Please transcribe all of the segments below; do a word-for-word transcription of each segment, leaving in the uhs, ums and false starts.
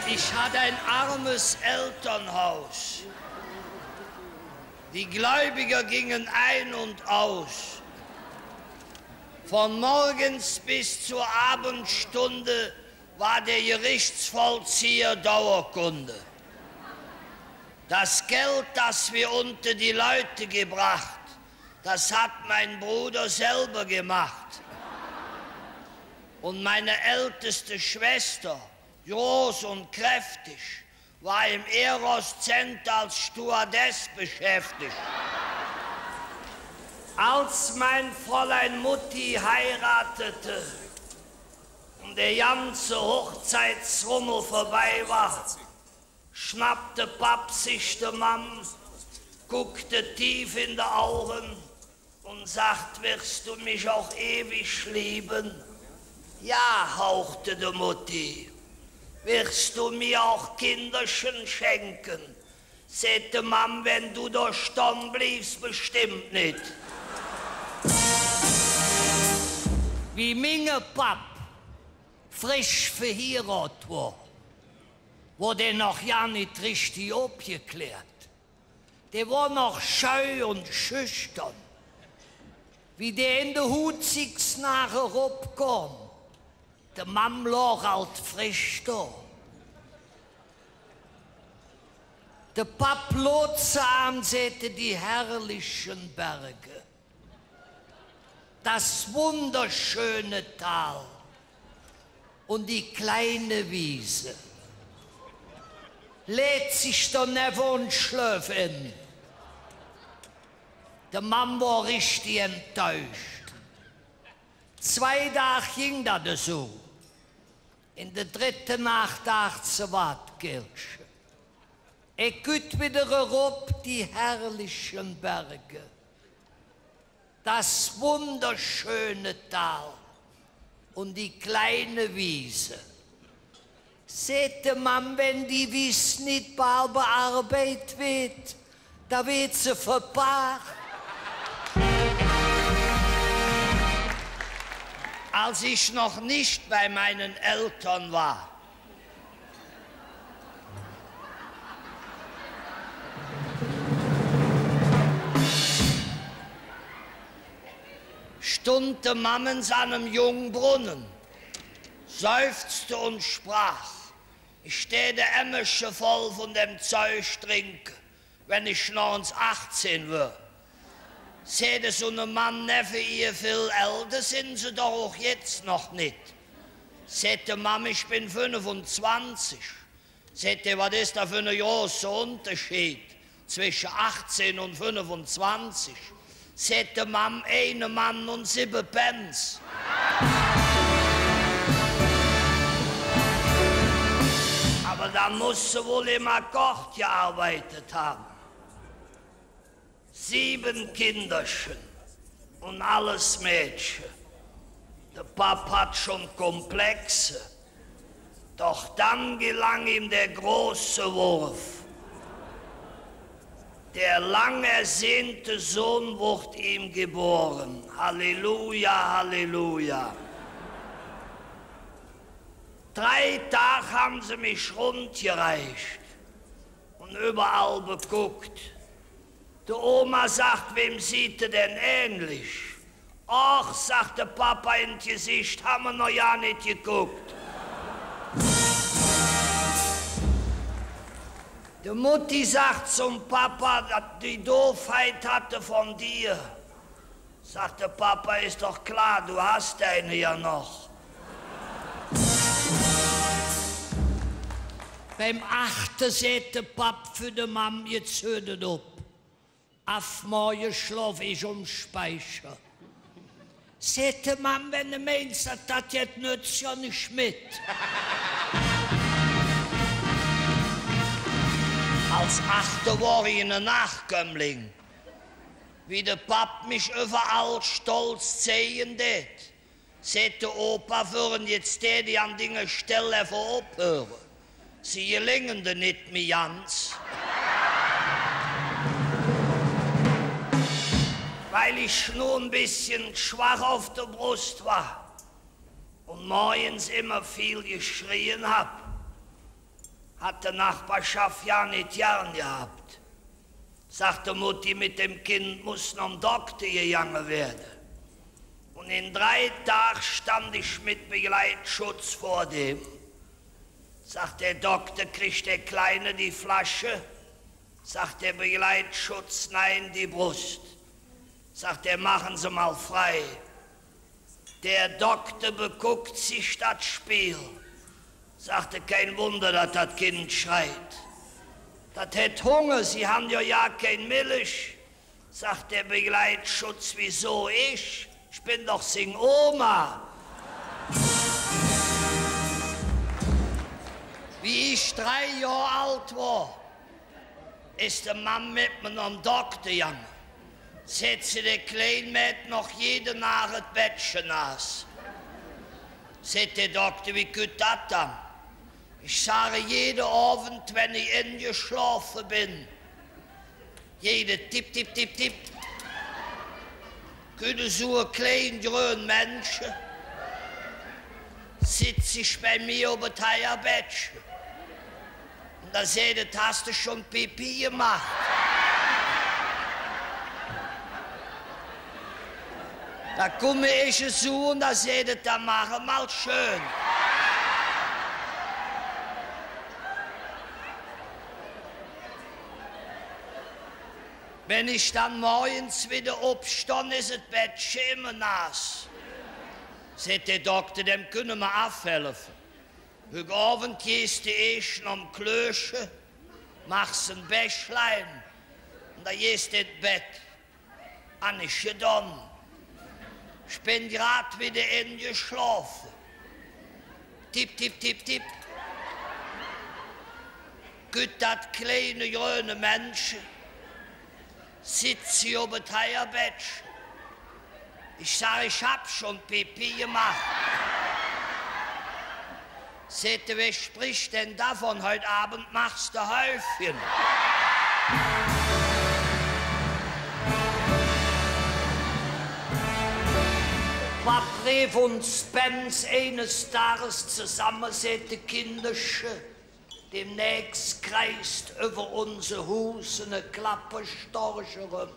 Ich hatte ein armes Elternhaus. Die Gläubiger gingen ein und aus. Von morgens bis zur Abendstunde war der Gerichtsvollzieher Dauerkunde. Das Geld, das wir unter die Leute gebracht, das hat mein Bruder selber gemacht. Und meine älteste Schwester, groß und kräftig, war im Eros-Center als Stewardess beschäftigt. Als mein Fräulein Mutti heiratete und der ganze Hochzeitsrummel vorbei war, schnappte Papp sich de Mamm, guckte tief in de Augen und sagt: „Wirst du mich auch ewig lieben?“ „Ja“, hauchte de Mutti. „Wirst du mir auch Kinderchen schenken?“ Säht de Mamm: „Wenn du do stonn blievs, bestemmp nit.“ Wie minge Papp frisch verhierodt wor, wor dä noch gar nit richtig opgeklärt. Dä wor noch scheu un schüchtern. Wie dä en de Huhzigsnaach eropkom, de Mamm log ald frisch do. De Papp loot se aan, säht: „Die herrlichen Berge, das wunderschöne Tal und die kleine Wiese.“ Läht sich donevven un schlöf en. De Mamm wor richtig enttäuscht. Zwei Dag ging dat esu. En der drette Naach daach se: „Wat, Kälche, et kütt widder erop: die herrlichen Berge, das wunderschöne Tal und die kleine Wiese.“ Säht de Mamm: „Wenn die Wies nit baal bearbeidt weed, do weed se verpaach.“ Als ich noch nicht bei meinen Eltern war, stund de Mamm ens an enem Jungbrunnen, seufzte und sprach: „Ich dät e Emmerche voll vun dem Zeug drinke, wenn ich noch ens achzehn wör.“ Säht esu ene Mann nevven ehr: „Vill älder sin Se doch och jetz noch nit.“ Säht de Mamm: „Ich ben fünfunzwanzig.“ Säht hä: „Wat es dat för ene große Ungerscheid zwesche achzehn un fünfunzwanzig?“ Säht de Mamm: „Eine Mann un sibbe Pänz.“ Ävver dann muss se wall em Akkord gearbeidt han. Sieben Kinderchen und alles Mädchen. Der Papp hat schon Komplexe. Doch dann gelang ihm der große Wurf. Der lang ersehnte Sohn wurd ihm geboren. Halleluja, Halleluja. Drei Tag haben sie mich rundgereicht und überall beguckt. De Oma sagt: „Wem sieht er denn ähnlich?“ „Ach“, sagt der Papa, „in et Gesicht haben wir noch gar nicht geguckt.“ De Mutti sagt zum Papa: „Dat, die Doofheit hat er von dir.“ Sagt der Papa: „Ist doch klar, du hast eine ja noch.“ Beim Achte säht der Papp för de Mamm: „Jetz hürt et op. Av morge schlof ich om Speicher.“ Säht de Mamm: „Wenn de meins, dat dat jet nötz, gonn ich met.“ Als Achte wor ich ene Nachkömmling. Wie der Papp mich üvverall stolz zeige dät, säht der Opa: Wör et jetz dä, dä an dinger Stell evvens ophüre? Se gelinge der nit mih ganz. Weil ich nu e bessche schwach op der Brust wor un morgens immer vill geschrie han, hät de Nachbarschaff jo nit gään gehatt. Säht de Mutti: Met däm Kind muss nohm Dokter gegange wääde. Un en drei Dag stundt ich met Begleitschutz vür däm. Säht der Dokter: Kritt dä Kleine die Flasche? Säht der Begleitschutz: Nein, die Brust. Säht er: Maache Se mal frei. Der Dokter bekuckt sich dat Spill, säht: Kein Wunder, dat dat Kind schreit. Dat hät Hunger, Se han jo gar kein Milch. Säht der Begleitschutz: Wieso ich? Ich ben doch sing Oma. Wie ich drei Johr ald wor, es de Mamm met mer nohm Dokter gegange. Säht se: De Klein mäht noch jede Naach et Bettche naaß. Säht der Dokter: Wie kütt dat dann? Ich sage: Jede Ovend, wann ich engeschlofe ben, jede tipp, tipp, tipp, tipp, kütt esu e klein grön Männche, setz sich bei mir op et Heibettche. Un do säht et: Häs de schon Pipi gemaht? Do kumme ich esu un do säht et: Dann maach emol schön. Wann ich dann morgens widder opstonn, es et Bettche immer naaß. Säht der Dokter: Däm künne mer avhelfe. Hügg Ovend geihs de eesch nohm Klöche, mähs e Bächlein un dann geihs de en et Bett. Han ich gedon. Ich ben grad widder engeschlofe. Tipp, tipp, tipp, tipp. Kütt dat kleine gröne Männche, setz sich op et Heibettche. Ich sage: Ich han schon Pipi gemaht. Säht er: Wer spricht denn davon, heute Abend machst du Häufchen? Papp reef uns Pänz eines Tages zesamme, säht e: Kinderche, demnächs kreist üvver unse Huus ene Klapperstorch eröm.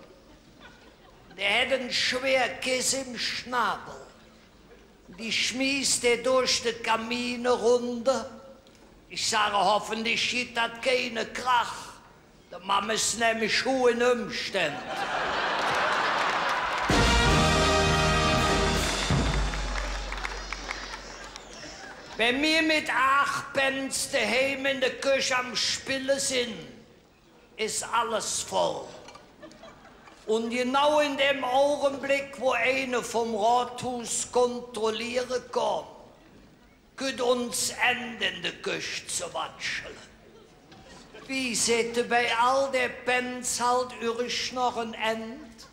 Dä hät en schwer Kess em Schnabel. Die schmieß hä durch de Kamin erunder. Ich sage: Hoffentlich gitt dat keine Krach. De Mamm es nämlich huh en Ömständ. Wann mir met aach Pänz doheim en der Köch am Spille sin, es alles voll. Un genau en däm Augenbleck, wo eine vum Rodhuus kontrolliere kom, kütt uns Ent en de Köch ze watschele. Wie, säht hä, bei all dä Pänz haldt üür noch en Ent?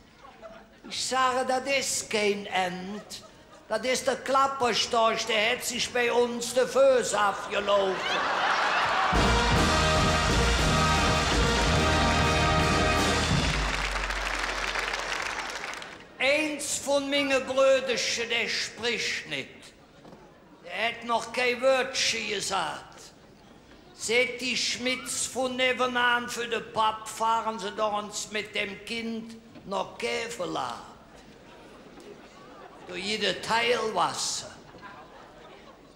Ich sage: Dat es kein Ent. Dat es der Klapperstorch, dä hät sich bei uns de Föß avgelaufe. Eins vun minge Bröderche, dä sprich nit. Dä hät noch kei Wöödche gesaht. Säht die Schmitz vun nevvenaan för de Papp: Fahre Se doch ens met däm Kind noh Kevelaer. Do gitt et Heilwasser.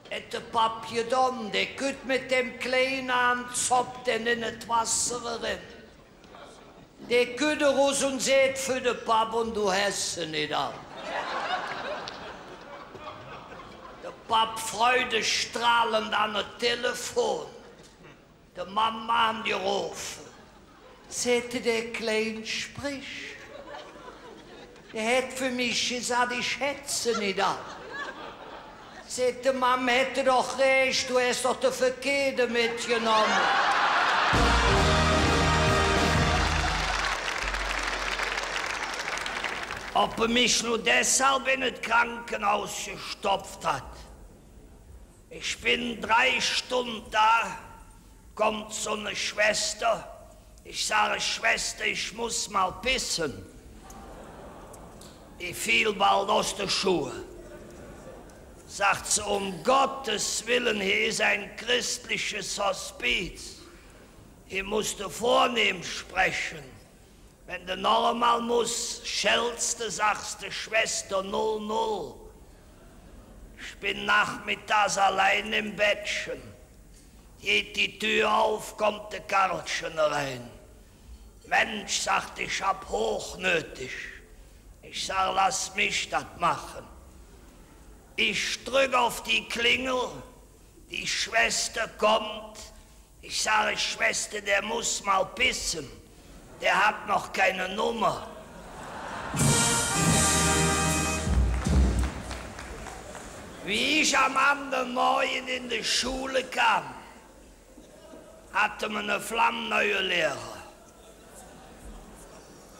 Hät de Papp gedon, dä kütt met däm Kleine an, zopp dä en et Wasser eren. Dä kütt erus un säht för de Papp: Un do häs se nit all. De Papp freudestrahlend an et Telefon. De Mamm aangerofe. Säht hä: Dä Klein sprich. Dä hät för mich gesaht, ich hätt se nit all. Säht de Mamm: Hät hä doch rääch, do häs doch de Verkehrte metgenomme. Ob hä mich nor deshalv en et Krankenhaus gestoppt hät? Ich ben drei Stund do, kütt su en Schwester. Ich sage: „Schwester, ich muss mal pissen.“ Die fill bal us de Schuh. Säht se: „Öm Gotts Welle, hee es e chresslich Hospiz. Hee muss de vörnehm spreche. Wann de noch eimol muss schellte, sähs de Schwester null null.“ Ich ben nachmittags allein em Bettche. Geiht de Dür op, kütt e Kääl erein. „Minsch“, säht hä, „ich han hoch nüdig.“ Ich sage: „Loss mich dat maache.“ Ich dröck op de Klingel, die Schwester kütt. Ich sage: „Schwester, der muss mal pissen. Der hat noch keine Nummer.“ Wie ich am andere Morge en de Schull kom, hatt mer ene flammneue Lehrer.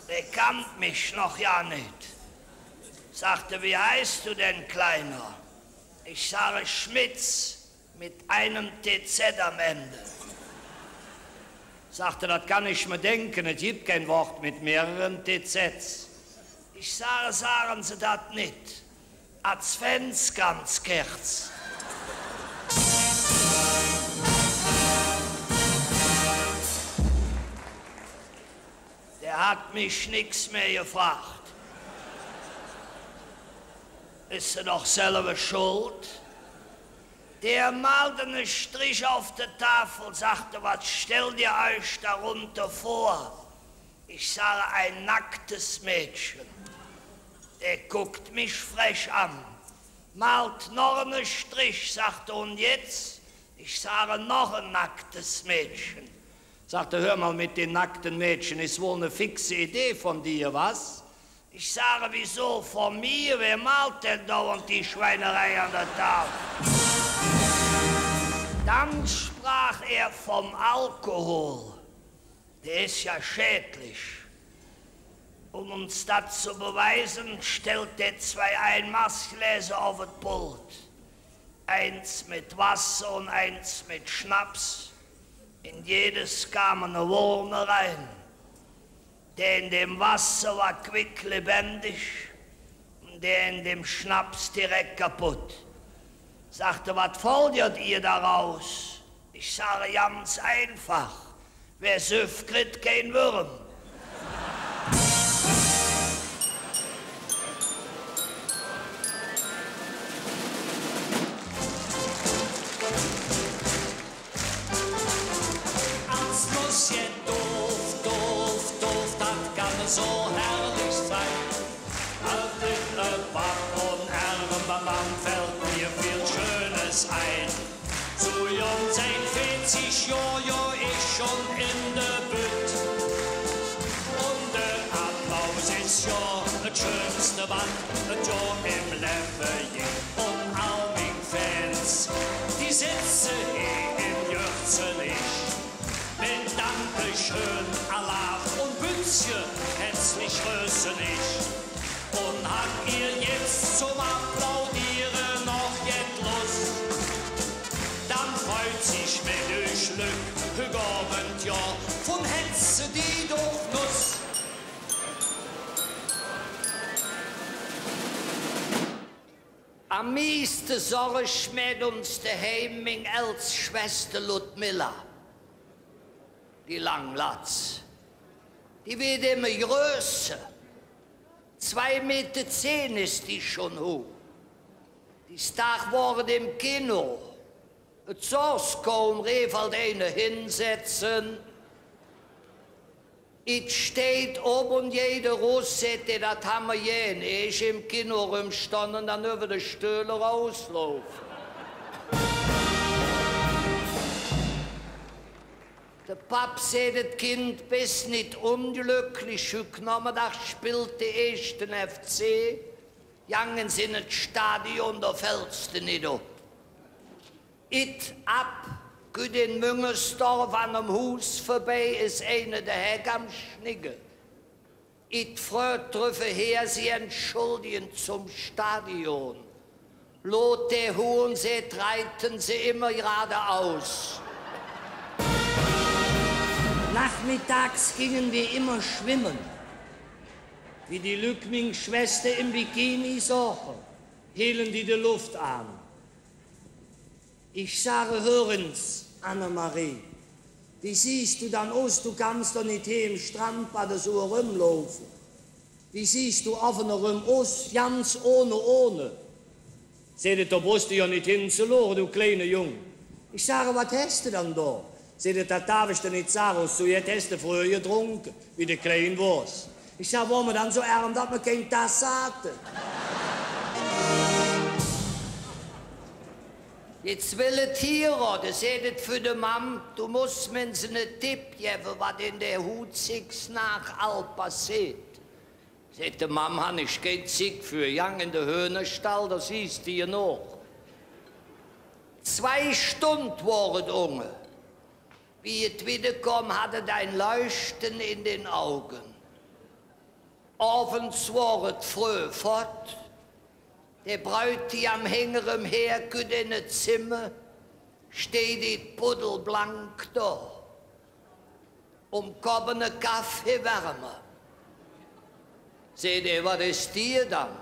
Dä kannt mich noch jo nit. Säht hä: „Wie heißt du denn, Kleiner?“ Ich sage: „Schmitz, mit einem T Z am Ende.“ Säht hä: „Dat kann ich mer denke, et gitt kei Wood met mehrere T Zs.“ Ich sage: „Sage Se dat nit. Adventskranzkerz.“ Dä hät mich nix mih gefrog. Es hä doch selver schuld. Dä maalt ene Strich op de Tafel, säht hä: „Was stellt ihr euch darunter vor?“ Ich sage: „Ein nacktes Mädchen.“ Dä guck mich frech aan, maalt noch ene Strich, säht hä: „Und jetzt?“ Ich sage: „Noch ein nacktes Mädchen.“ Säht hä: „Hür mal, met dä nackte Mädche, es wall ene fixe Idee vun dir, wat?“ Ich sage: „Wiesu vun mir? Wä maalt dann dauernd die Schweinerei aan der Tafel?“ Dann sprach er vom Alkohol. Dä es jo schädlich. Öm uns dat ze beweise, stellt hä zwei Einmachgläser op et Pult. Eins met Wasser un eins met Schnaps. En jedes kom ene Wurm erein. Dä en däm Wasser wor quicklebendig un dä en däm Schnaps direk kapodd. Säht hä: „Was folgert ihr daraus?“ Ich sage: „Ganz einfach. Wä süff, kritt kein Würm.“ Als Nussje doof, doof, doof, dat kann su herrlich sin. Als ich, äh, Papp un ärm Mamm, fällt mir viel Schönes ein. Zo jung sin, veezig Johr, jo, ich schon en der Bütt. Un der Applaus es jo et Schönste, wat et jo em Levve gitt. Un all ming Fans, die setze hee em Gürzenich. Met Dankeschön, Alaaf un Bützche, hätzlich größe ich. Un hat ehr jetz zom Applaudiere noch jet Loss, dann freut sich met üch Lück hügg Ovend jo vun Hätze die doch Nuss. Am mieste Sorg mäht uns doheim ming ältste Schwester Ludmilla. Die Langlatz. Die weed immer größer. Zwei Meter zehn es die schon huh. Des Dag wor et em Kino. Et soß kaum, reef ald einer: „Hinsetzen!“ Et steiht op un jeder Russ, säht hä, dat han mer gään, ehr ich em Kino eröm stonn, dann üvver de Stöhl eruslaufe. Der Papp säht: „Et Kind, bes nit unglöcklich, hügg Nommedag spillt der eeschte F C, gangen se en et Stadion, do fälls de nit op.“ Et av, kütt en Müngersdorf an enem Huus vörbei, es einer de Heck am Schnigge. It frööt drüvver her, Sie entschuldigen, zum Stadion. Lot dä Huhn, säht, reiten Se immer geradeaus. Nachmittags gingen wir immer schwimmen. Wie die Lück ming Schwester em Bikini soche, hilden die de Luff aan. Ich sage: Hür ens, Annemarie, wie sühs do dann us? Do kanns doch nit hee em Strandbad esu erömlaufe. Wie sühs do ov un eröm us? Ganz ohne, ohne. Säht et: Do bruchs de jo nit hinzeluure, do kleine Jung. Ich sage: Wat häs de dann do? Säht et: Dat darf ich der nit sage, us su jet häs de fröher gedrunke, wie de klein wors. Ich sag: Wor mer dann su ärm, dat mer kein Tass hatte? Jetz well et hierode, säht et för de Mamm: Do muss mer ens ene Tipp gevve, wat en der Huhziggsnaach all passeet. Säht de Mamm: Han ich kein Zigg för, gangk en de Höhnerstall, do sühs de jo noch. Zwei Stund wor et unge. Wie et widderkom, hatt et e Leuchte en de Auge. Ovends wor et fröh fott. Der Bräutigam hing eröm her, kütt en et Zemmer, steiht et puddelblank do. Om Kopp ene Kaffeewärmer. Säht hä: Wat es dir dann?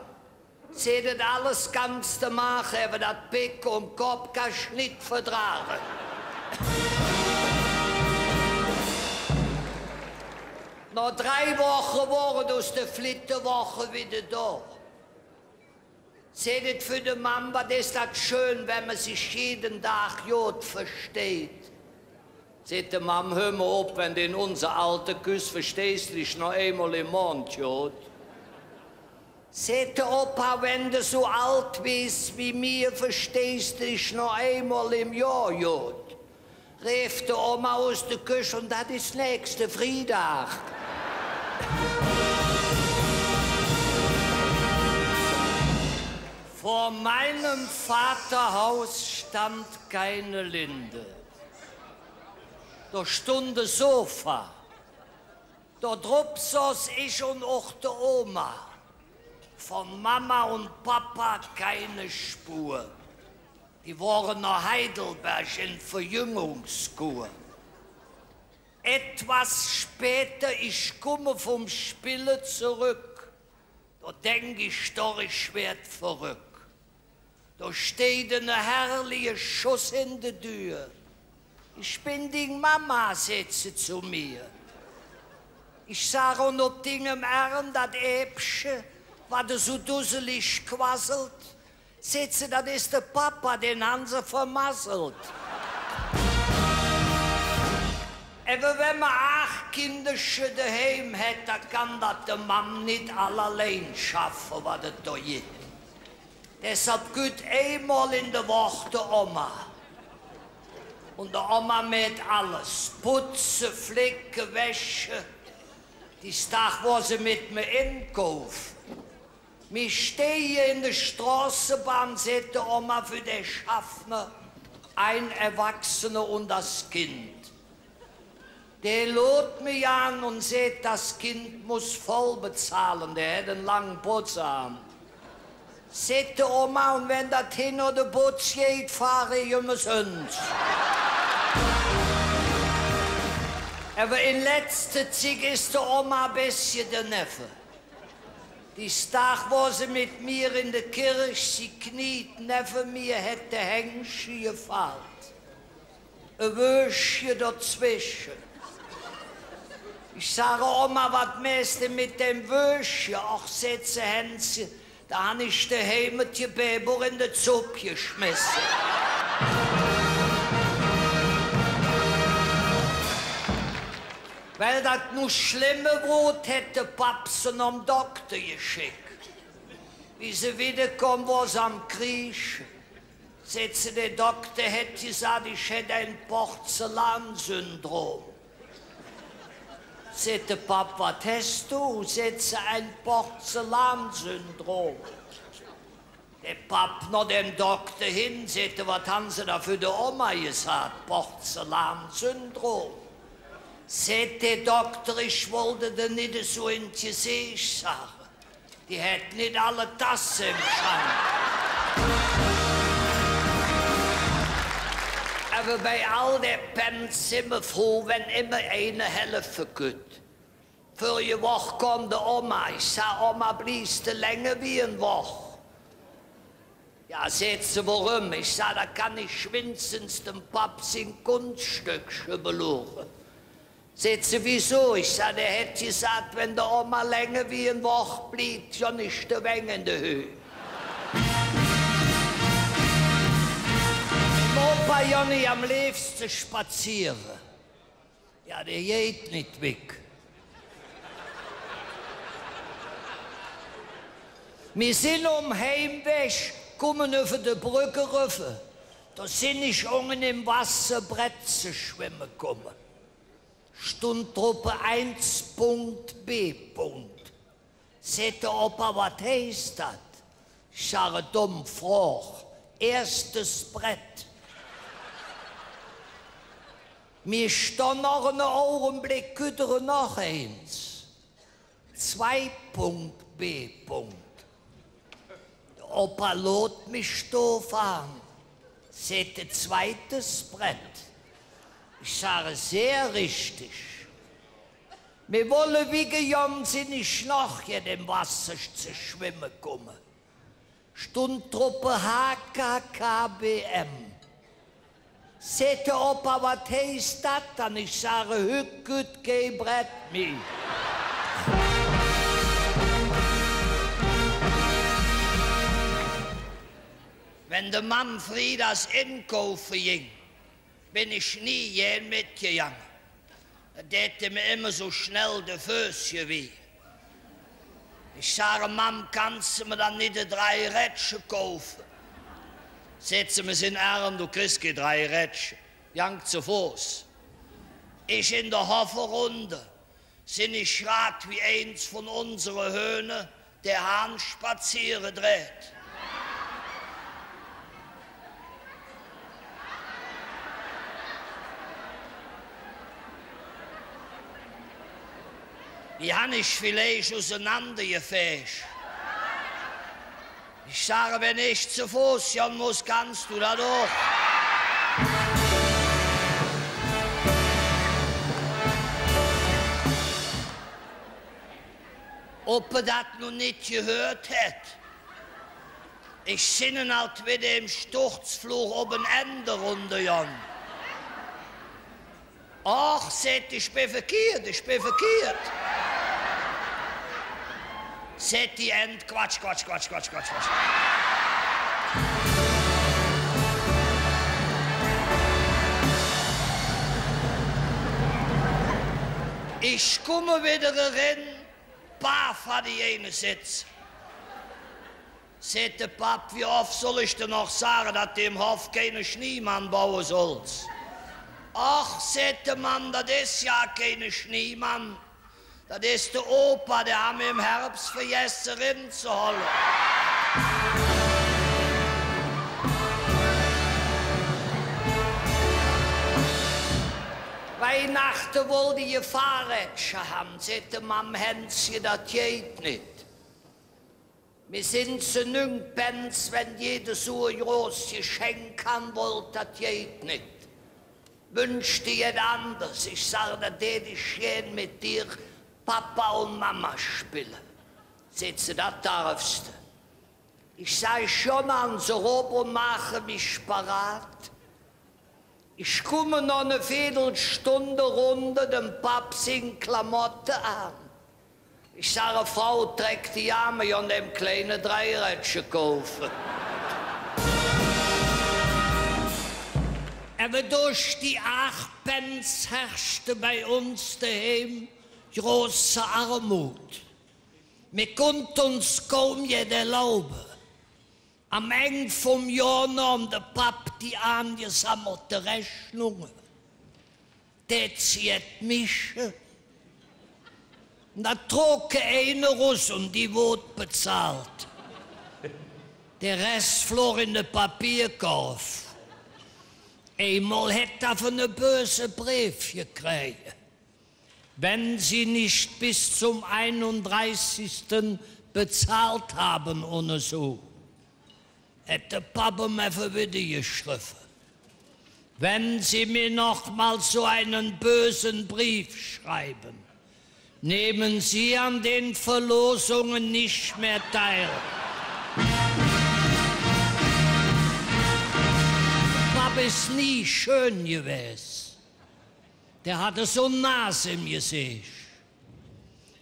Säht et: Alles kanns de maache, ävver dat Pecke om Kopp kann ich nit verdrage. Noh drei Woche wor et us de Flitterwoche widder do. Säht et för de Mamm: Wat es dat schön, wann mer sich jeden Dag god versteiht. Säht de Mamm: Hür mer op, wann de en unse Alder küss, versteihs de dich noch eimol em Mond god. Säht de Opa: Wann de su ald wees wie mir, versteihs de dich noch eimol em Johr god. Reef de Oma us der Köch: Un dat es nächste Friedag. Vor meinem Vaterhaus stand keine Linde. Do stundt e Sofa. Do drop soß ich un och de Oma. Von Mama und Papa keine Spur. Die waren nach Heidelberg in Verjüngungskur. Etwas später, ich komme vom Spiele zurück. Do denk ich doch, ich werd verrück. Do steiht ene herrliche Schuss en de Dür. „Ich bin ding Mama“, säht se zo mir. Ich sag: „Un op dingem Ärm dat Äpche, wat do su dusselig quasselt?“ Säht se: „Dat es der Papa, den han se vermasselt.“ Ävver wann mer aach Kindercher doheim hät, dann kann dat de Mamm nit all allein schaffe, wat et do gitt. Deshalb kütt eimol en der Woch de Oma. Un de Oma mäht alles. Putze, flecke, wäsche. Dis Dag wor se met mer enkaufe. Mir steige en der Stroßebahn, säht de Oma för der Schaffner: „Ein Erwachsener und das Kind.“ Dä luurt mich aan un säht: „Das Kind muss voll bezahlen, dä hät en lange Botz aan.“ Säht de Oma: „Un wann dat hinner de Botz geiht, fahre ich ömesöns.“ Ävver en letzter Zigg es de Oma e bessche donevve. Dis Dag wor se met mir en der Kirch, se kniet nevven mir, hät de Hängche gefallt. E Wööschje dozwesche. Ich sage: „Oma, wat mähs de met däm Wööschje?“ „Ach“, säht se, „Hänschen, do han ich doheim et Gebäck en de Zupp geschmesse.“ Weil dat nu schlemmer woodt, hät de Papp se nohm Dokter gescheck. Wie se widderkom, wor se am Kriesche. Säht se: „Der Dokter hät gesaht, ich hätt e Porzellansyndrom.“ Säht de Papp: „Wat häs do?“ Säht se: „E Porzellansyndrom.“ Der Papp noh dem Dokter hin, säht: „Wat han se do för de Oma gesaht? Porzellansyndrom?“ Säht der Dokter, ich wollt der nit esu en et Geseech sage. Die hät nit alle Tasse em Schrank. Ävver bei all der Pänz sin mer fruh, wann immer einer helfe kütt. Vörige Woch kom de Oma. Ich sag: „Oma, blieves de länger wie en Woch?“ „Jo“, säht se, „woröm?“ Ich sag: „Do kann ich winnigstens dem Papp sing Kunststöckche beluure.“ Säht se: „Wiesu?“ Ich sag: „Dä hät gesaht, wann de Oma länger wie en Woch bliev, gonn ich de Wäng en de Höh.“ Dem Opa gonn ich am leevste spaziere. Jo, dä geiht nit wigg. Mir sin om Heimwäg, kumme üvver de Bröck erüvver. Do sin ich unge em Wasser Brett ze schwemme kumme. Stundt drop: Eins Punkt, B Punkt. Säht der Opa: „Wat heiß dat?“ Ich sage: „Domm Frog, erstes Brett.“ Mir stonn noch ene Augebleck, kütt dä noch eins. Zwei Punkt, B Punkt. Der Opa luurt mich doof aan, säht: „Zweites Brett.“ Ich sage: „Sehr richtig.“ Mir wolle wigge gonn, sin ich noch jet em Wasser ze schwemme kumme. Stundt drop: H K K B M. Säht der Opa: „Wat heiß dat dann?“ Ich sage: „Hügg kütt kei Brett mih.“ Wann de Mamm friedags inkaufe ging, ben ich nie gään metgegange. Do däte mer immer su schnell de Fößcher wih. Ich sage: „Mamm, kanns de mer dann nit e Dreirädche kaufe?“ Säht se: „Mer sin ärm, do kriss kei Dreirädche. Gank zo Foß.“ Ich en der Hoff erunde, sin ich grad wie eins vun unsere Höhner der Hahn spaziere dräht. Die han ich villeich usenandergefäg. Ich sage: „Wann ich zo Foß gonn muss, kanns do dat och.“ Ov hä dat nu nit gehürt hät, ich sin en ald widder em Sturzflog op en Enn erundergonn. „Och“, säht, „ich ben verkihrt, ich ben verkihrt.“ Säht die Ent: „Quatsch, Quatsch, Quatsch.“ Ich kumme widder eren, paff, hatt ich eine setze. Säht der Papp: „Wie off soll ich der noch sage, dat de em Hoff keine Schniemann baue solls?“ „Och“, säht de Mamm, „dat es jo keine Schniemann. Dat es der Opa, dä han mer em Hervs vergesse erenzeholle.“ Weihnachte wollt ich e Fahrrädche han, säht de Mamm: „Hänsche, dat geiht nit. Mir sin zo nüng Pänz, wann jeder su e groß Geschenk han wollt, dat geiht nit. Wünsch der jet anders.“ Ich sage: „Do dät ich gään met dir Papa un Mama spille.“ Säht se: „Dat darfs de.“ Ich sag: „Ich gonn ens erop un maache mich parat.“ Ich kumme noh ner Veedelstunde erunde, dem Papp sing Klamotte aan. Ich sage: „Frau, treck dich aan, mer gonn dem Kleine e Dreirädche kaufe.“ Ävver durch die aach Pänz herrschte bei uns doheim große Armut. Mer kunnte uns kaum jet erlaube. Am Eng vum Johr nohm der Papp die aangesammelte Rechnunge, dät se jet mische, un do trok hä eine erus un die woodt bezahlt. Der Ress flog en der Papierkorf. Eimol hät hä ävver ene böse Breef gekräge. Wenn Sie nicht bis zum einunddreißigsten bezahlt haben, un su, hät de Papp em evve widder geschrevve: Wenn Sie mir noch mal so einen bösen Brief schreiben, nehmen Sie an den Verlosungen nicht mehr teil. De Papp es nie schön gewäs. Dä hatt esu en Nas em Geseech.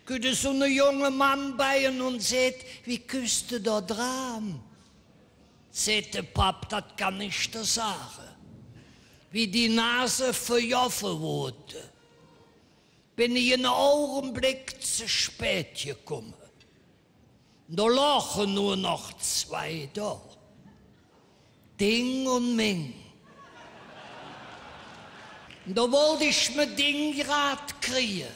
Kütt esu ne junge Mann bei en un säht: „Wie küss de do dran?“ Säht de Papp: „Dat kann ich der sage. Wie die Nase verjoffe woodte, ben ich ene Augenbleck ze spät gekumme. Do looge nor noch zwei do, ding un ming. Do wollt ich mer ding grad krige,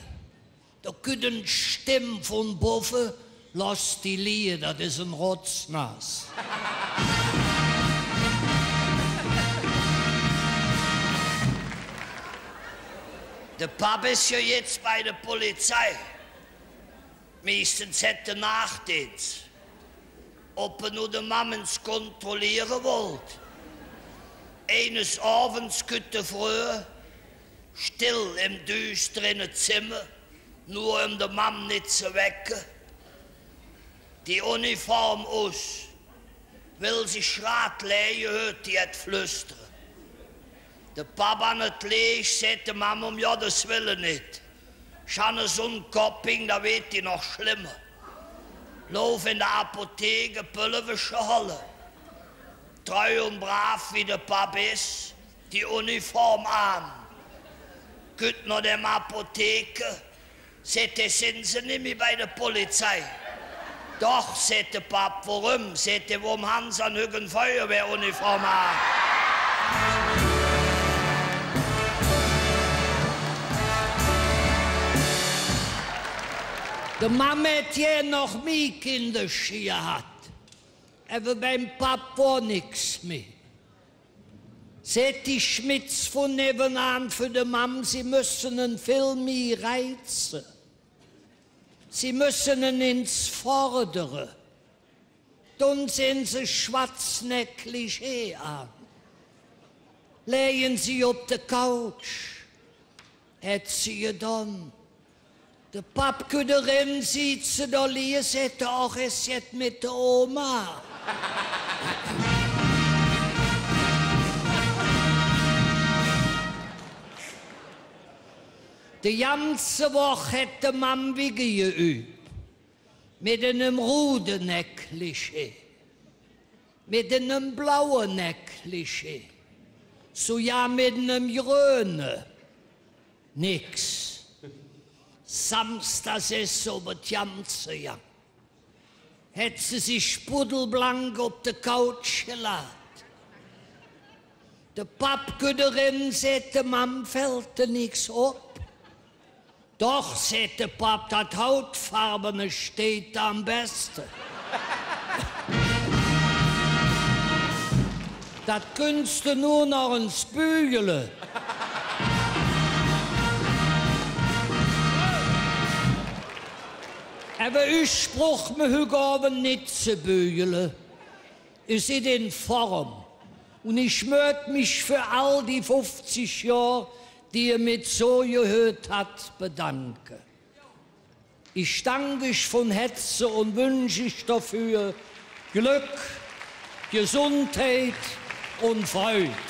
do kütt en Stemm vun bovve: Loss die lige, dat es en Rotznaas.“ De Papp es jo jetz bei der Polizei. Miestens hät hä Naachdeens. Ov hä no de Mamm ens kontrolleere wollt. Eines Ovends kütt hä fröh, still em düstere Zemmer, nor öm de Mamm nit ze wecke, die Uniform us, well sich grad läge, hürt hä et Flöstere. De Papp an et Leech, säht de Mamm: „Öm Goddes Welle nit. Ich han esu en Kopping, do weed die noch schlemmer.“ Lauf en de Apothek, e Pölvesche holle. Treu un brav, wie de Papp es, die Uniform aan. Kütt noh dem Apotheker, säht hä: „Sin Se nimmih bei der Polizei?“ „Doch“, säht de Papp. „Woröm?“ säht hä. „Woröm han Se dann hügg en Feuerwehruniform aan?“ De Mamm hät je noch mih Kinderche gehatt. Ävver beim Papp wor nix mih. Säht die Schmitz vun nevvenaan för de Mamm: „Sie müssen en vill mih reize. Sie müssen en ens fordere. Dun Se en schwatz Negligé aan. Läge Se op de Couch.“ Hät se gedon. De Papp kütt eren, süht se do lige, säht hä: „Och, es jet met der Oma?“ De ganze Woch hät de Mamm wigge geüb. Met enem rude Negligé, met enem blaue Negligé, sugar met enem gröne. Nix. Samsdags es se op et Jamse gegange. Hät se sich puddelblank op de Couch gelaht. De Papp kütt eren, säht: „De Mamm, fällt der nix op?“ „Doch“, säht de Papp, „dat Hautfarbene steiht am beste. Dat künns de nor noch ens bügele.“ Ävver üch bruch mer hügg Ovend nit ze bügele. Ehr sid en Form. Un ich mööch mich för all die fuffzig Johr, die ehr mer zogehoot hat, bedanke. Ich dank üch vun Hätze un wünsch üch doför Glöck, Gesundheit un Freud.